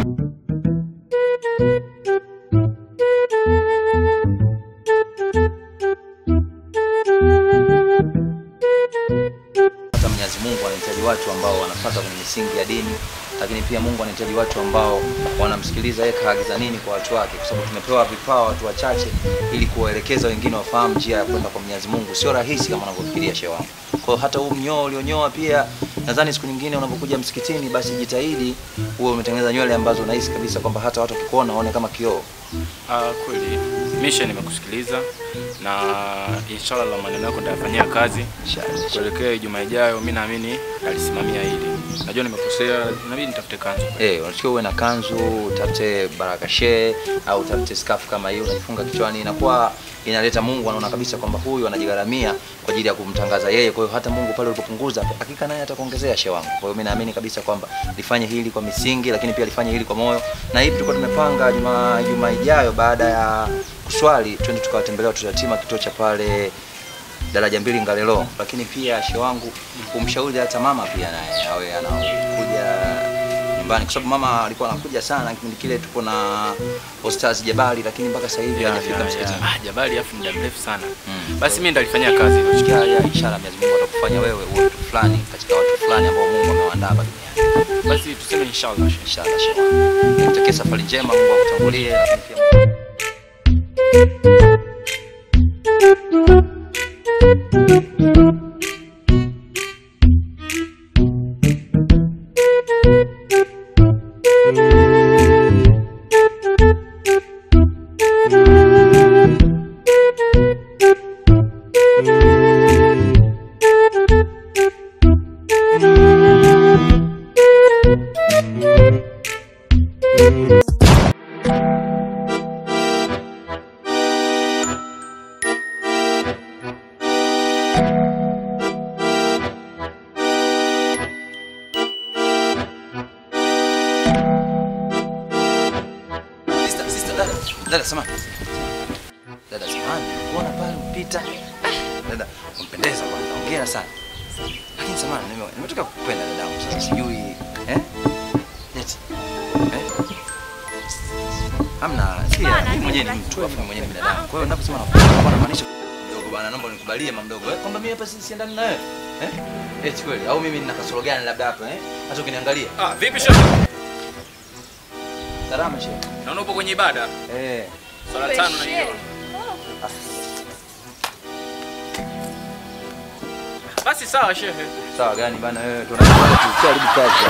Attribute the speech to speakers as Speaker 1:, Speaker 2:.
Speaker 1: Hata Mwenyezi Mungu anahitaji watu ambao wanafuata kwenye misingi ya dini, lakini pia Mungu anahitaji watu ambao wanamsikiliza yeye kaagiza nini kwa watu wake, kwa sababu tumepewa vipawa watu wachache ili kuwaelekeza wengine wafahamu njia ya kwenda kwa Mwenyezi Mungu. Sio rahisi kama unavyofikiria shehe wangu. Kwa hiyo hata huu mnyoo ulionyoa pia nadhani siku nyingine unapokuja msikitini basi jitahidi uwe umetengeneza nywele ambazo unahisi kabisa kwamba hata watu wakikuona waone kama kioo.
Speaker 2: Kweli Misha, nimekusikiliza na inshallah maneno yako nitayafanyia kazi.
Speaker 1: Inshallah.
Speaker 2: Kuelekea Ijumaa ijayo mimi naamini nalisimamia hili. Najua nimekosea, inabidi nitafute kanzu.
Speaker 1: Unatakiwa uwe na kanzu, utafute barakashe au utafute scarf kama hiyo unajifunga kichwani, inakuwa inaleta Mungu anaona kabisa kwamba huyu anajigharamia kwa ajili ya kumtangaza yeye. Kwa hiyo hata Mungu pale ulipopunguza hakika naye atakuongezea shehe wangu. Kwa hiyo mimi naamini kabisa kwamba lifanye hili kwa misingi, lakini pia lifanye hili kwa moyo. Na hivi tulikuwa tumepanga Ijumaa ijayo baada ya kuswali twende tukawatembelea watoto yatima kituo cha pale daraja 2 Ngalelo. Lakini pia shehe wangu umshauri hata mama pia naye awe anakuja nyumbani, kwa sababu mama alikuwa anakuja sana kipindi kile tupo na Ostaz Jabali, lakini mpaka sasa hivi hajafika msikitini.
Speaker 2: Jabali afu muda mrefu sana. Basi mimi ndalifanyia kazi hilo.
Speaker 1: Ya inshallah Mwenyezi Mungu atakufanya wewe uwe mtu fulani katika watu fulani ambao Mungu amewaandaa hapa duniani.
Speaker 2: Basi tuseme inshallah.
Speaker 1: Inshallah shehe wangu. Nikutakie safari njema, Mungu akutangulie, lakini pia Dada samahani. Dada samahani, kuona pale mpita. Dada, umpendeza kwanza. Hongera sana. Lakini samahani, nimetoka kukupenda dadangu. Sasa sijui Eti. Hamna, sikia, mimi mwenyewe ni mtu, afu mwenyewe ni binadamu. Kwa hiyo ninaposema nakupenda namaanisha mdogo bana, naomba unikubalie mama mdogo. Kwamba mimi hapa siendani na wewe. Eti kweli au mimi nina kasoro gani labda hapa Hata ukiniangalia.
Speaker 2: Vipi shehe?
Speaker 1: Salama shehe.
Speaker 2: Naona upo kwenye ibada. Swala 5 na hiyo. Basi sawa shehe.
Speaker 1: Sawa gani bana wewe, tunakubali tu, karibu kazi.